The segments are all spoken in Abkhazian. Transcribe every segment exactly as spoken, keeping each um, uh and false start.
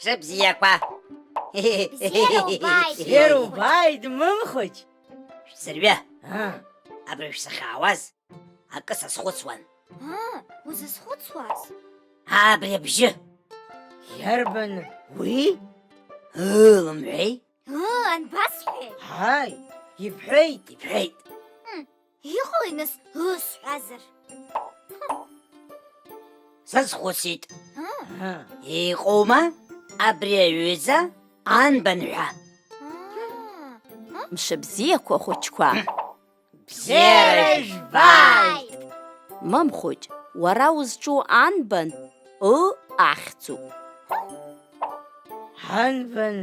Шәыбзиақәа. Бзиара убааит, Бзиара Мымхәыҷ. Убааит, Мымхәыҷ. Шәӡырҩы. Аа. Абра шәсахьаауаз акы сазхәыцуан. Аа, узызхәыцуаз? Абри абжьы. Иарбан уи? Ыы, лымҳәеи? Ыы, анбасҳәеи? Ааи, ибҳәеит. Ибҳәеит. Мм, иҟалеи нас ыы сҳәазар? Сазхәыцит. Аа. Иҟоума абри аҩыза анбан ҳәа? Аа. Мшыбзиақәа, хәыҷқәа. Бзиара жәбааит! Мамхәыҷ, уара узҿу анбан ы ахьӡуп. Анбан?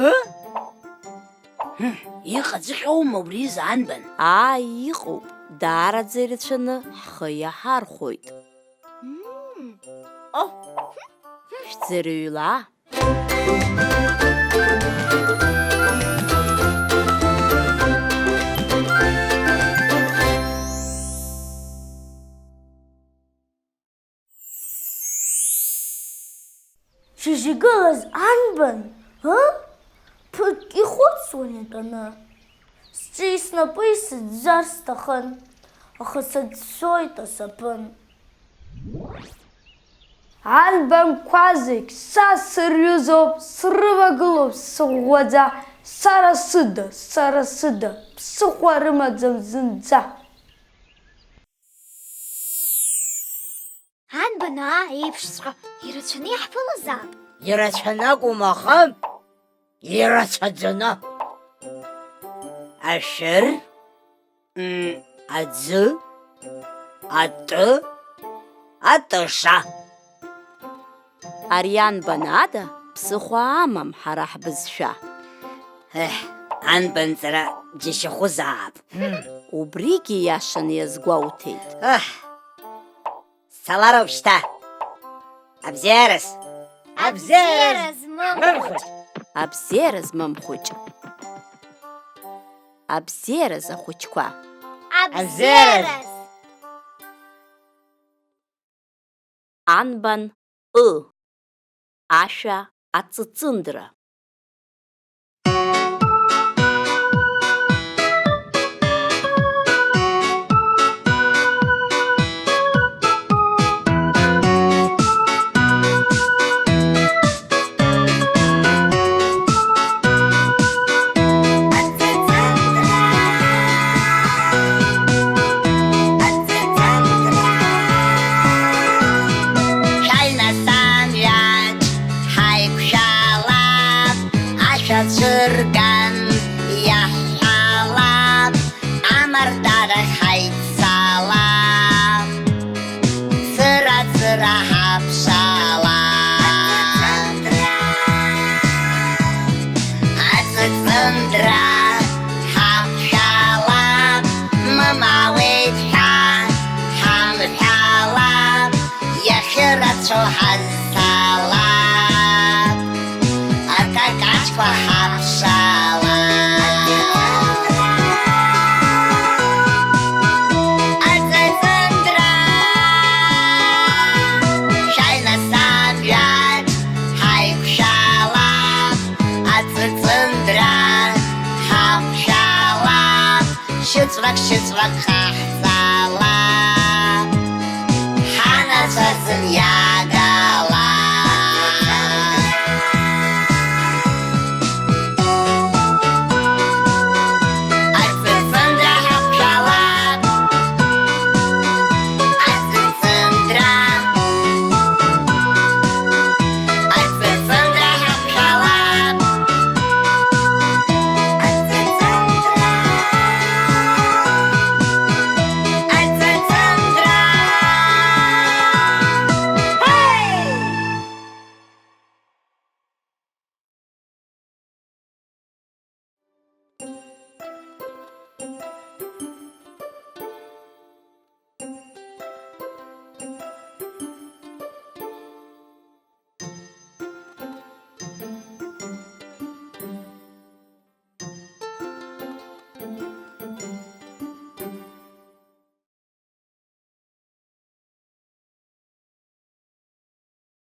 Ы? Иҟаҵәҟьоума убри изы анбан? Ааи, иҟоуп, даараӡа ирацәаны ҳхы иаҳархәоит. Мм. О! Шәӡырҩла! Шьыжь игылаз анбан, ы? Ԥыҭк ихәыцуан итәаны. Сҿи снапи сыӡәӡәар сҭахын, аха сыӡәӡәоит асапын. Анбанқәа зегь са сырҩызоуп, срывагылоуп сыӷәӷәаӡа, сара сыда, сара сыда, ԥсыхәа рымаӡам зынӡа. Анбан аа еиԥшҵәҟьа ирацәаны иаҳԥылозаап. Ирацәаны акәым, аха ирацәаӡаны. Ашәыр, м, аӡы, атәы, атыша. Ари анбан ада ԥсыхәа амам ҳара ҳбызшәа. Еҳ, анбанҵара џьашьахәызаап. Убригьы иашаны иазгәоуҭеит. Еҳ, сцалароуп шьҭа. Абзиараз. Абзиараз, Мымхәыҷ. Абзиараз, Мымхәыҷ. Абзиараз, ахәыҷқәа. Абзиараз. Анбан ы. Ашәа аҵыҵындра. Шәааи нас амҩаҿ ҳаиқәшәалап, ашәа цәырган иаҳҳәалап, амардарахь ҳаиццалап. Цыра-цыра ҳаԥшаала. Аҵыҵындра ҳаԥшаала, мамауеит ҳәа ҳамҳәала, иахьырацәоу ҳазцаала. Акакаҷқәа ҳа